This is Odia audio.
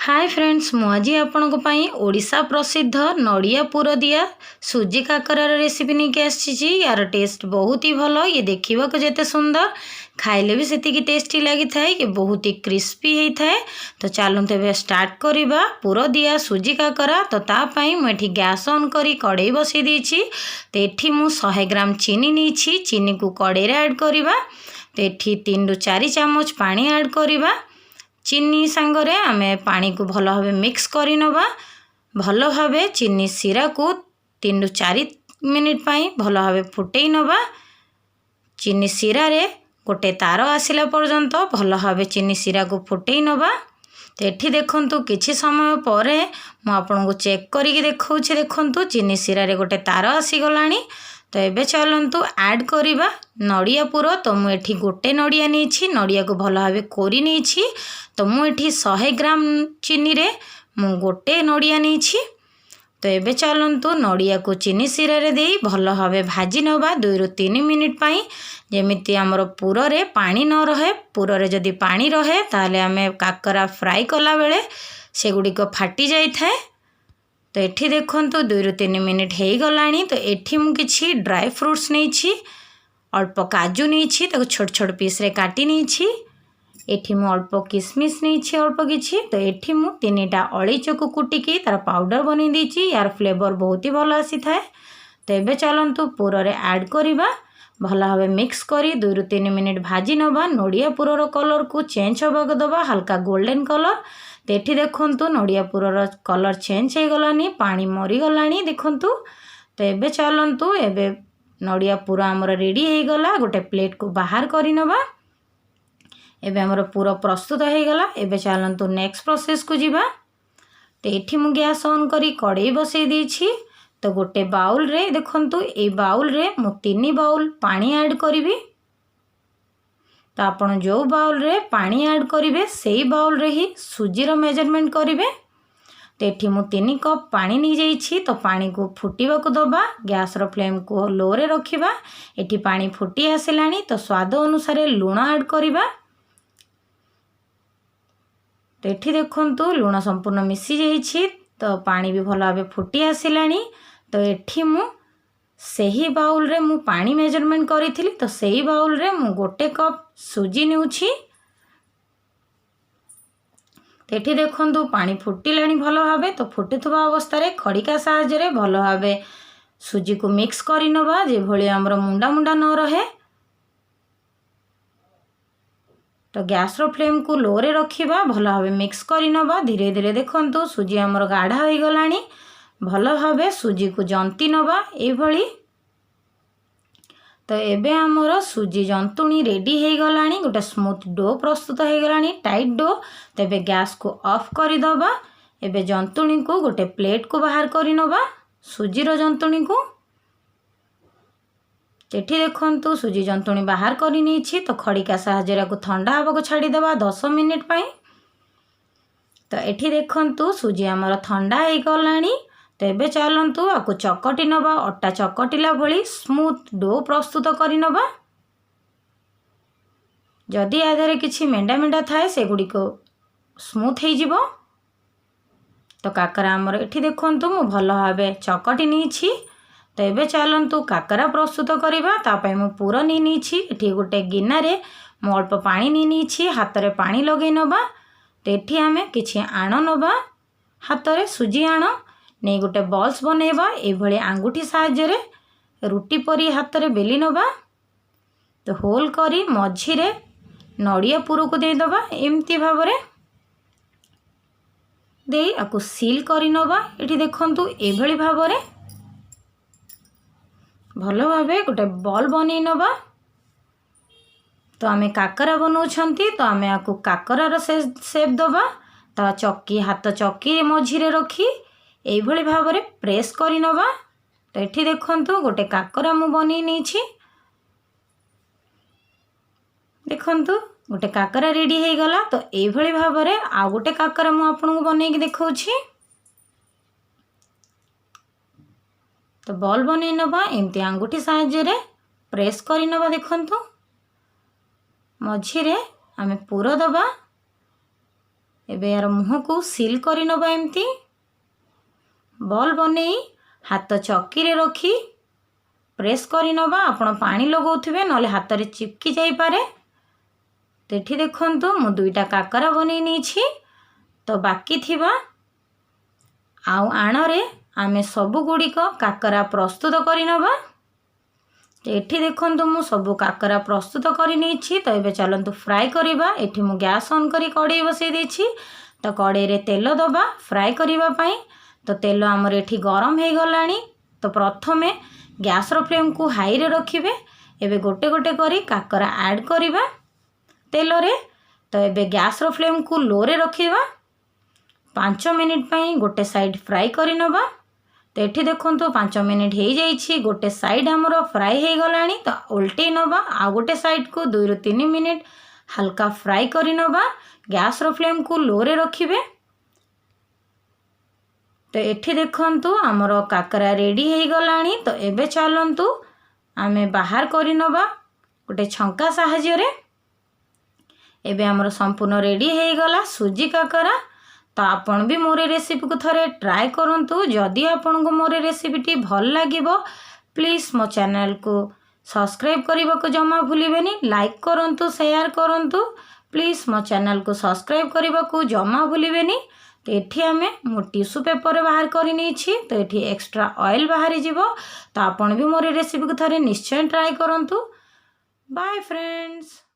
ହାଏ ଫ୍ରେଣ୍ଡସ୍, ମୁଁ ଆଜି ଆପଣଙ୍କ ପାଇଁ ଓଡ଼ିଶା ପ୍ରସିଦ୍ଧ ନଡ଼ିଆ ପୁର ଦିଆ ସୁଜି କାକରାର ରେସିପି ନେଇକି ଆସିଛି। ୟାର ଟେଷ୍ଟ ବହୁତ ହି ଭଲ। ଇଏ ଦେଖିବାକୁ ଯେତେ ସୁନ୍ଦର, ଖାଇଲେ ବି ସେତିକି ଟେଷ୍ଟି ଲାଗିଥାଏ। ଇଏ ବହୁତ ହି କ୍ରିସ୍ପି ହେଇଥାଏ। ତ ଚାଲନ୍ତୁ, ଏବେ ଷ୍ଟାର୍ଟ କରିବା ପୁର ଦିଆ ସୁଜି କାକରା। ତ ତା ପାଇଁ ମୁଁ ଏଠି ଗ୍ୟାସ୍ ଅନ୍ କରି କଡ଼େଇ ବସେଇ ଦେଇଛି। ତ ଏଠି ମୁଁ 100 ଗ୍ରାମ ଚିନି ନେଇଛି। ଚିନିକୁ କଡ଼େଇରେ ଆଡ଼୍ କରିବା। ତ ଏଠି 3ରୁ 4 ଚାମଚ ପାଣି ଆଡ଼୍ କରିବା। ଚିନି ସାଙ୍ଗରେ ଆମେ ପାଣିକୁ ଭଲ ଭାବେ ମିକ୍ସ କରିନେବା। ଭଲ ଭାବେ ଚିନି ଶିରାକୁ 3ରୁ 4 ମିନିଟ୍ ପାଇଁ ଭଲ ଭାବେ ଫୁଟେଇ ନେବା। ଚିନି ଶିରାରେ ଗୋଟେ ତାର ଆସିଲା ପର୍ଯ୍ୟନ୍ତ ଭଲ ଭାବେ ଚିନି ଶିରାକୁ ଫୁଟେଇ ନେବା। ତ ଏଠି ଦେଖନ୍ତୁ, କିଛି ସମୟ ପରେ ମୁଁ ଆପଣଙ୍କୁ ଚେକ୍ କରିକି ଦେଖାଉଛି। ଦେଖନ୍ତୁ, ଚିନି ଶିରାରେ ଗୋଟେ ତାର ଆସିଗଲାଣି। ତ ଏବେ ଚାଲନ୍ତୁ ଆଡ଼୍ କରିବା ନଡ଼ିଆ ପୁର। ତ ମୁଁ ଏଠି ଗୋଟେ ନଡ଼ିଆ ନେଇଛି। ନଡ଼ିଆକୁ ଭଲ ଭାବେ କୋରି ନେଇଛି। ତ ମୁଁ ଏଠି 100 ଗ୍ରାମ ଚିନିରେ ମୁଁ ଗୋଟେ ନଡ଼ିଆ ନେଇଛି। ତ ଏବେ ଚାଲନ୍ତୁ, ନଡ଼ିଆକୁ ଚିନି ଶିରାରେ ଦେଇ ଭଲ ଭାବେ ଭାଜି ନେବା 2ରୁ 3 ମିନିଟ୍ ପାଇଁ, ଯେମିତି ଆମର ପୁରରେ ପାଣି ନ ରହେ। ପୁରରେ ଯଦି ପାଣି ରହେ, ତାହେଲେ ଆମେ କାକରା ଫ୍ରାଏ କଲାବେଳେ ସେଗୁଡ଼ିକ ଫାଟି ଯାଇଥାଏ। ତ ଏଠି ଦେଖନ୍ତୁ, 2ରୁ 3 ମିନିଟ୍ ହେଇଗଲାଣି। ତ ଏଠି ମୁଁ କିଛି ଡ୍ରାଏ ଫ୍ରୁଟ୍ସ ନେଇଛି। ଅଳ୍ପ କାଜୁ ନେଇଛି, ତାକୁ ଛୋଟ ଛୋଟ ପିସ୍ରେ କାଟି ନେଇଛି। ଏଠି ମୁଁ ଅଳ୍ପ କିସମିସ୍ ନେଇଛି, ଅଳ୍ପ କିଛି। ତ ଏଠି ମୁଁ ତିନିଟା ଅଳେଇଚକୁ କୁଟିକି ତାର ପାଉଡ଼ର ବନେଇ ଦେଇଛି। ୟାର ଫ୍ଲେଭର ବହୁତ ହି ଭଲ ଆସିଥାଏ। ତ ଏବେ ଚାଲନ୍ତୁ ପୁରରେ ଆଡ଼୍ କରିବା। ଭଲ ଭାବେ ମିକ୍ସ କରି 2ରୁ 3 ମିନିଟ୍ ଭାଜି ନେବା। ନଡ଼ିଆ ପୁରର କଲର୍କୁ ଚେଞ୍ଜ ହେବାକୁ ଦେବା, ହାଲକା ଗୋଲ୍ଡେନ୍ କଲର୍। ତ ଏଠି ଦେଖନ୍ତୁ, ନଡ଼ିଆ ପୁରର କଲର୍ ଚେଞ୍ଜ ହେଇଗଲାନି, ପାଣି ମରିଗଲାଣି ଦେଖନ୍ତୁ। ତ ଏବେ ଚାଲନ୍ତୁ, ଏବେ ନଡ଼ିଆ ପୁର ଆମର ରେଡ଼ି ହେଇଗଲା। ଗୋଟେ ପ୍ଲେଟ୍କୁ ବାହାର କରିନେବା। ଏବେ ଆମର ପୁର ପ୍ରସ୍ତୁତ ହେଇଗଲା। ଏବେ ଚାଲନ୍ତୁ ନେକ୍ସଟ ପ୍ରୋସେସ୍କୁ ଯିବା। ତ ଏଠି ମୁଁ ଗ୍ୟାସ୍ ଅନ୍ କରି କଡ଼େଇ ବସେଇ ଦେଇଛି। ତ ଗୋଟେ ବାଉଲରେ ଦେଖନ୍ତୁ, ଏଇ ବାଉଲରେ ମୁଁ 3 ବାଉଲ ପାଣି ଆଡ଼୍ କରିବି। ତ ଆପଣ ଯେଉଁ ବାଉଲରେ ପାଣି ଆଡ଼୍ କରିବେ, ସେଇ ବାଉଲରେ ହିଁ ସୁଜିର ମେଜରମେଣ୍ଟ କରିବେ। ତ ଏଠି ମୁଁ 3 କପ୍ ପାଣି ନେଇଯାଇଛି। ତ ପାଣିକୁ ଫୁଟିବାକୁ ଦେବା। ଗ୍ୟାସ୍ର ଫ୍ଲେମ୍କୁ ଲୋରେ ରଖିବା। ଏଠି ପାଣି ଫୁଟି ଆସିଲାଣି। ତ ସ୍ୱାଦ ଅନୁସାରେ ଲୁଣ ଆଡ଼୍ କରିବା। ତ ଏଠି ଦେଖନ୍ତୁ, ଲୁଣ ସମ୍ପୂର୍ଣ୍ଣ ମିଶି ଯାଇଛି। ତ ପାଣି ବି ଭଲ ଭାବେ ଫୁଟି ଆସିଲାଣି। ତ ଏଠି ମୁଁ ସେହି ବାଉଲରେ ମୁଁ ପାଣି ମେଜରମେଣ୍ଟ କରିଥିଲି, ତ ସେଇ ବାଉଲରେ ମୁଁ ଗୋଟେ କପ୍ ସୁଜି ନେଉଛି। ତ ଏଠି ଦେଖନ୍ତୁ, ପାଣି ଫୁଟିଲାଣି ଭଲ ଭାବେ। ତ ଫୁଟୁଥିବା ଅବସ୍ଥାରେ ଖଡ଼ିକା ସାହାଯ୍ୟରେ ଭଲ ଭାବେ ସୁଜିକୁ ମିକ୍ସ କରିନେବା, ଯେଭଳି ଆମର ମୁଣ୍ଡା ମୁଣ୍ଡା ନ ରହେ। ତ ଗ୍ୟାସ୍ର ଫ୍ଲେମ୍କୁ ଲୋରେ ରଖିବା। ଭଲ ଭାବେ ମିକ୍ସ କରିନେବା ଧୀରେ ଧୀରେ। ଦେଖନ୍ତୁ, ସୁଜି ଆମର ଗାଢ଼ା ହୋଇଗଲାଣି। ଭଲ ଭାବେ ସୁଜିକୁ ଜନ୍ତି ନେବା ଏଇଭଳି। ତ ଏବେ ଆମର ସୁଜି ଜନ୍ତୁଣୀ ରେଡ଼ି ହେଇଗଲାଣି। ଗୋଟେ ସ୍ମୁଥ୍ do ପ୍ରସ୍ତୁତ ହେଇଗଲାଣି, ଟାଇଟ୍ do। ତେବେ ଗ୍ୟାସ୍କୁ ଅଫ୍ କରିଦେବା। ଏବେ ଜନ୍ତୁଣୀକୁ ଗୋଟେ ପ୍ଲେଟ୍କୁ ବାହାର କରିନେବା, ସୁଜିର ଜନ୍ତୁଣୀକୁ। ଏଠି ଦେଖନ୍ତୁ, ସୁଜି ଜନ୍ତୁଣୀ ବାହାର କରି ନେଇଛି। ତ ଖଡ଼ିକା ସାହାଯ୍ୟରେ ଆକୁ ଥଣ୍ଡା ହେବାକୁ ଛାଡ଼ିଦେବା 10 ମିନିଟ୍ ପାଇଁ। ତ ଏଠି ଦେଖନ୍ତୁ, ସୁଜି ଆମର ଥଣ୍ଡା ହେଇଗଲାଣି। ତ ଏବେ ଚାଲନ୍ତୁ ଆକୁ ଚକଟି ନେବା। ଅଟା ଚକଟିଲା ଭଳି ସ୍ମୁଥ୍ do ପ୍ରସ୍ତୁତ କରିନେବା। ଯଦି ୟା ଦେହରେ କିଛି ମେଣ୍ଡା ମେଣ୍ଡା ଥାଏ, ସେଗୁଡ଼ିକ ସ୍ମୁଥ୍ ହେଇଯିବ। ତ କାକରା ଆମର ଏଠି ଦେଖନ୍ତୁ, ମୁଁ ଭଲ ଭାବେ ଚକଟି ନେଇଛି। ତ ଏବେ ଚାଲନ୍ତୁ କାକରା ପ୍ରସ୍ତୁତ କରିବା। ତା ପାଇଁ ମୁଁ ପୁର ନେଇ ନେଇଛି। ଏଠି ଗୋଟେ ଗିନାରେ ମୁଁ ଅଳ୍ପ ପାଣି ନେଇ ନେଇଛି। ହାତରେ ପାଣି ଲଗାଇ ନେବା। ତ ଏଠି ଆମେ କିଛି ଆଣ ନେବା। ହାତରେ ସୁଜି ଆଣ ନେଇ ଗୋଟେ ବଲ୍ସ ବନେଇବା। ଏଇଭଳି ଆଙ୍ଗୁଠି ସାହାଯ୍ୟରେ ରୁଟି ପରି ହାତରେ ବେଲି ନେବା। ତ ହୋଲ୍ କରି ମଝିରେ ନଡ଼ିଆ ପୁରକୁ ଦେଇଦେବା। ଏମିତି ଭାବରେ ଦେଇ ଆକୁ ସିଲ୍ କରିନେବା। ଏଠି ଦେଖନ୍ତୁ, ଏଭଳି ଭାବରେ ଭଲ ଭାବେ ଗୋଟେ ବଲ୍ ବନେଇ ନେବା। ତ ଆମେ କାକରା ବନାଉଛନ୍ତି, ତ ଆମେ ଆକୁ କାକରାର ସେପ୍ ଦେବା। ତ ଚକି, ହାତ ଚକି ମଝିରେ ରଖି ଏଇଭଳି ଭାବରେ ପ୍ରେସ୍ କରିନେବା। ତ ଏଠି ଦେଖନ୍ତୁ, ଗୋଟେ କାକରା ମୁଁ ବନେଇ ନେଇଛି। ଦେଖନ୍ତୁ, ଗୋଟେ କାକରା ରେଡ଼ି ହେଇଗଲା। ତ ଏଇଭଳି ଭାବରେ ଆଉ ଗୋଟେ କାକରା ମୁଁ ଆପଣଙ୍କୁ ବନେଇକି ଦେଖାଉଛି। ତ ବଲ୍ ବନେଇ ନେବା। ଏମିତି ଆଙ୍ଗୁଠି ସାହାଯ୍ୟରେ ପ୍ରେସ୍ କରିନେବା। ଦେଖନ୍ତୁ, ମଝିରେ ଆମେ ପୁର ଦେବା। ଏବେ ଏହାର ମୁହଁକୁ ସିଲ୍ କରିନେବା। ଏମିତି ବଲ୍ ବନେଇ ହାତ ଚକିରେ ରଖି ପ୍ରେସ୍ କରିନେବା। ଆପଣ ପାଣି ଲଗାଉଥିବେ, ନହେଲେ ହାତରେ ଚିପକି ଯାଇପାରେ। ତ ଏଠି ଦେଖନ୍ତୁ, ମୁଁ ଦୁଇଟା କାକରା ବନେଇ ନେଇଛି। ତ ବାକି ଥିବା ଆଉ ଆଣରେ ଆମେ ସବୁଗୁଡ଼ିକ କାକରା ପ୍ରସ୍ତୁତ କରିନେବା। ତ ଏଠି ଦେଖନ୍ତୁ, ମୁଁ ସବୁ କାକରା ପ୍ରସ୍ତୁତ କରିନେଇଛି। ତ ଏବେ ଚାଲନ୍ତୁ ଫ୍ରାଏ କରିବା। ଏଠି ମୁଁ ଗ୍ୟାସ୍ ଅନ୍ କରି କଡ଼େଇ ବସାଇ ଦେଇଛି। ତ କଡ଼େଇରେ ତେଲ ଦେବା ଫ୍ରାଏ କରିବା ପାଇଁ। ତ ତେଲ ଆମର ଏଠି ଗରମ ହେଇଗଲାଣି। ତ ପ୍ରଥମେ ଗ୍ୟାସ୍ର ଫ୍ଲେମ୍କୁ ହାଇରେ ରଖିବେ। ଏବେ ଗୋଟେ ଗୋଟେ କରି କାକରା ଆଡ଼୍ କରିବା ତେଲରେ। ତ ଏବେ ଗ୍ୟାସ୍ର ଫ୍ଲେମ୍କୁ ଲୋରେ ରଖିବା। 5 ମିନିଟ୍ ପାଇଁ ଗୋଟେ ସାଇଡ଼୍ ଫ୍ରାଏ କରିନେବା। ତ ଏଠି ଦେଖନ୍ତୁ, 5 ମିନିଟ୍ ହେଇଯାଇଛି, ଗୋଟେ ସାଇଡ଼୍ ଆମର ଫ୍ରାଏ ହେଇଗଲାଣି। ତ ଓଲଟେଇ ନେବା ଆଉ ଗୋଟେ ସାଇଡ଼୍କୁ। 2ରୁ 3 ମିନିଟ୍ ହାଲକା ଫ୍ରାଏ କରିନେବା। ଗ୍ୟାସ୍ର ଫ୍ଲେମ୍କୁ ଲୋରେ ରଖିବେ। ତ ଏଠି ଦେଖନ୍ତୁ, ଆମର କାକରା ରେଡ଼ି ହେଇଗଲାଣି। ତ ଏବେ ଚାଲନ୍ତୁ ଆମେ ବାହାର କରିନେବା ଗୋଟେ ଛଙ୍କା ସାହାଯ୍ୟରେ। ଏବେ ଆମର ସମ୍ପୂର୍ଣ୍ଣ ରେଡ଼ି ହେଇଗଲା ସୁଜି କାକରା। ତ ଆପଣ ବି ମୋର ଏ ରେସିପିକୁ ଥରେ ଟ୍ରାଏ କରନ୍ତୁ। ଯଦି ଆପଣଙ୍କୁ ମୋର ଏ ରେସିପିଟି ଭଲ ଲାଗିବ, ପ୍ଲିଜ୍ ମୋ ଚ୍ୟାନେଲକୁ ସବସ୍କ୍ରାଇବ୍ କରିବାକୁ ଜମା ଭୁଲିବେନି। ଲାଇକ୍ କରନ୍ତୁ, ସେୟାର କରନ୍ତୁ। ପ୍ଲିଜ୍ ମୋ ଚ୍ୟାନେଲକୁ ସବସ୍କ୍ରାଇବ୍ କରିବାକୁ ଜମା ଭୁଲିବେନି। ତ ଏଠି ମୁଁ ଟିସୁ ପେପରରେ ବାହାର କରି ନେଇଛି। ତ ଏଠି ଏକ୍ସଟ୍ରା ଅଏଲ୍ ବାହାରିଯିବ। ତ ଆପଣ ବି ମୋର ଏ ରେସିପିକୁ ଥରେ ନିଶ୍ଚୟ ଟ୍ରାଏ କରନ୍ତୁ। Bye friends.